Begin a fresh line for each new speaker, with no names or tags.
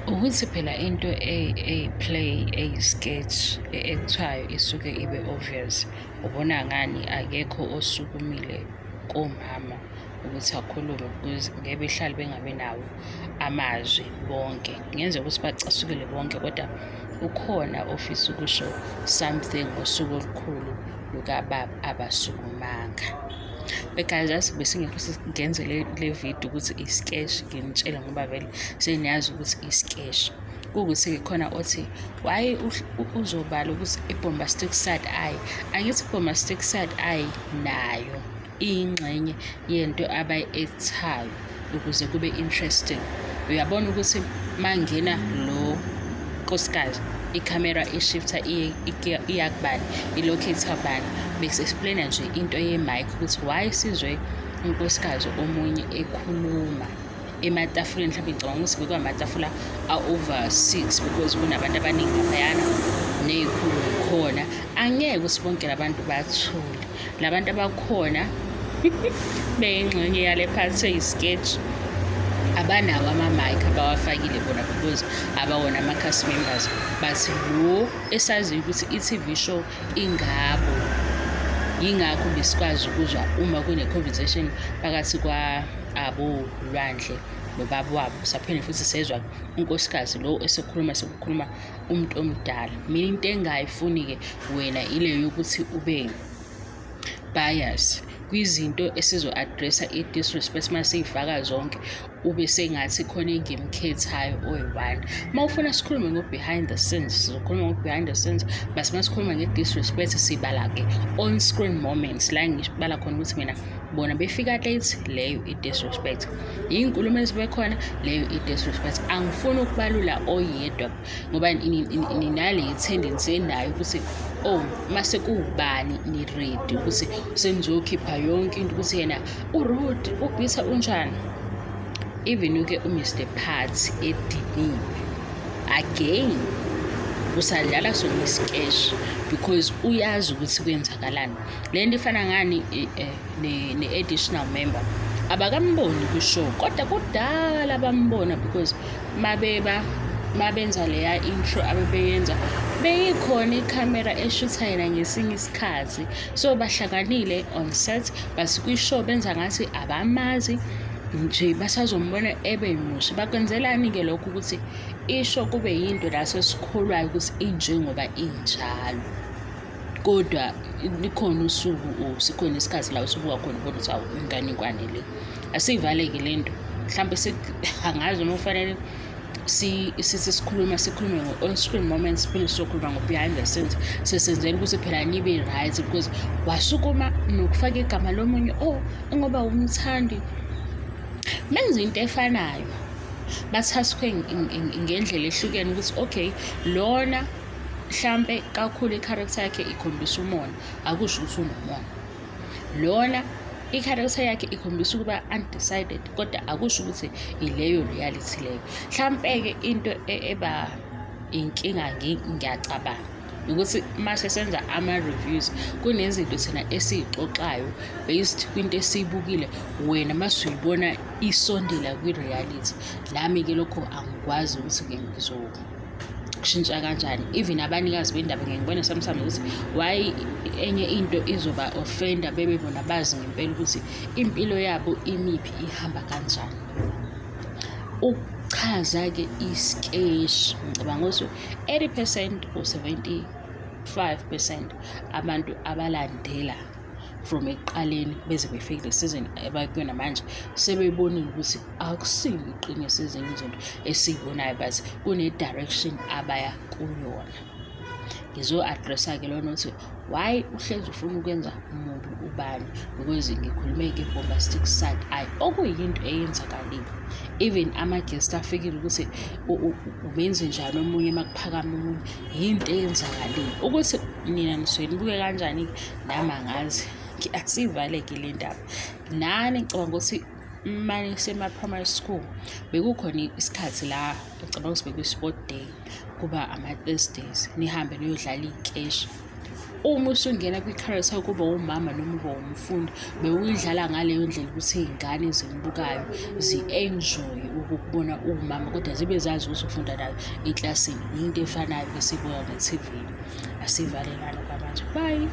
Ukuthi phela into eyi-play, eyi-sketch e-act-wayo isuke ibe obvious. Ubona ngani akekho osukumile komama ukuthi akhulume because ngeke behlale bengabi nawo amazwi bonke. Kungenzeka ukuthi bacasukile bonke kodwa ukhona ofisa ukusho something ngosuku olukhulu lukababa abasukumanga. Guys, yazi besingekho ngenze le video ukuthi i-sketch, nginitshele ngoba vele seniyazi ukuthi i-sketch. Kuwukuthi-ke khona othi why uzobala ukuthi i-bombastic side eye, angithi i-bombastic side eye nayo iyingxenye yento abayi-act-ayo ukuze kube interesting. Uyabona ukuthi mangena lo nkosikazi ikhamera ishifta iya kubani, i-locate bani, bese-explain-a nje into ye-mic ukuthi why sizwe unkosikazi omunye ekhuluma ematafuleni. Mhlawumbe ngicabanga ukuthi bekuwamatafula a-over six because kunabantu abaningi laphayana ney'khulu yikhona. Angeke ukuthi bonke labantu bathule, labantu abakhona beyingxenye yale part eyi-sketch abanawo ama-mic abawafakile bona because abawona ama-cast members, but lo esaziyo ukuthi i-TV show ingabo, yingakho besikwazi ukuzwa uma kune-conversation phakathi kwa-abo Lwandle nobaba wabo. Saphinde futhi sezwa unkosikazi lo esekhuluma, sekukhuluma umuntu omdala. Mina into engayifuni-ke wena ile yokuthi ube bias kwizinto esizo-address-a i-disrespect masiyifaka zonke, ube sengathi khona engimkhethayo oyi-one. Uma ufuna sikhulume ngo-behind the scenes, sizokhuluma ngo-behind the scenes, but uma sikhuluma nge-disrespect sibala-ke on screen moments la ngibala khona ukuthi mina bona befika late, leyo i-disrespect. Iy'nkulumo ezibe khona, leyo i-disrespect. Angifuni ukubalula oyedwa ngoba ninale tendency enayo ukuthi oh, mase kuwubani ni-ready ukuthi senizokhipha yonke into ukuthi yena u-rude, ubhitha, unjani. Even-ke u-Mr Party ediniwe again usadlala sona isikeshi because uyazi ukuthi kwenzakalani. Le nto ifana ngani ne-additional member abakamboni kwi-show, kodwa kudala bambona because mabeba mabenza leya intro abebeyenza beyikhona ikhamera eshutha yena ngesinye isikhathi, so bahlanganile on set, but kwi-show benza ngathi abamazi nje, basazombona ebe musha. Bakwenzelani-ke lokho? Ukuthi isho kube yinto la sesikholwayo ukuthi injengoba injalo, kodwa likhona usuku or sikhona isikhathi la usubuka khona ubona ukuthi awu, inganekwane le. Asiyivaleke le nto. Mhlampe angazi noma kufanele sithi sikhuluma sikhulume ngo-on screen moments, siphinde sizokhuluma ngo-behind the scenes, sesenzela ukuthi phela nibe right because wasukuma nokufaka igama lomunye, oh, ngoba umthandi menza into efanayo, bathathwe ngendlela ehlukene ukuthi okay, lona mhlampe kakhulu i-character yakhe ikhombisa umona, akusho ukuthi unomona. Lona i-character yakhe ikhombisa ukuba undecided, kodwa akusho ukuthi ileyo reality leyo. Mhlampe-ke into eba inkinga, ngiyacabanga ukuthi mase senza ama-reviews kunezinto thina esiy'xoxayo based kwinto esiyibukile, wena mase uyibona isondela kwi-reality. Nami-ke lokho angikwazi ukuthi-ke ngizokushintsha kanjani. Even abanikazi bendaba ngiyangibona sometimes ukuthi why enye into izoba offender bebe bona bazi ngempela ukuthi impilo yabo imiphi, ihamba kanjani. Ukuchaza-ke isikeshi, ngicabanga ukuthi 80% or 75% abantu abalandela from ekuqaleni beze befike le season abakuyona manje sebebonile ukuthi akusilo iqiniso ezinye izinto esiyibonayo, but kune-direction abaya kuyona. Ngizo-address-a-ke lona ukuthi why uhlezi ufuna ukwenza mubi ubani, because ngikhulume nge-bombastic side eye okuyinto eyenzakalile. Even ama-guest afikile ukuthi ubenze njani omunye makuphakama omunye, yinto eyenzakalile. Ukuthi nina nisuke nibuke kanjani-ke nami angazi. Asiyivaleke le ndaba. Nani ngicabanga ukuthi manisema-primary school bekukhona isikhathi la, ngicabanga ukuthi bekuyi-sport day, kuba ama-Thursdays, nihambe niyodlala iy'keshi. Uma usungena kwi-character yokuba umama noma uba umfundi, bewuyidlala ngaleyo ndlela ukuthi iy'ngane ezimbukayo zi-enjoye ukukubona uwumama kodwa zibe zazi ukuthi ufunda nazo eklasini. Yinto efanayo esiyibuka nge-TV. Asivalelane kwamanje. Bye.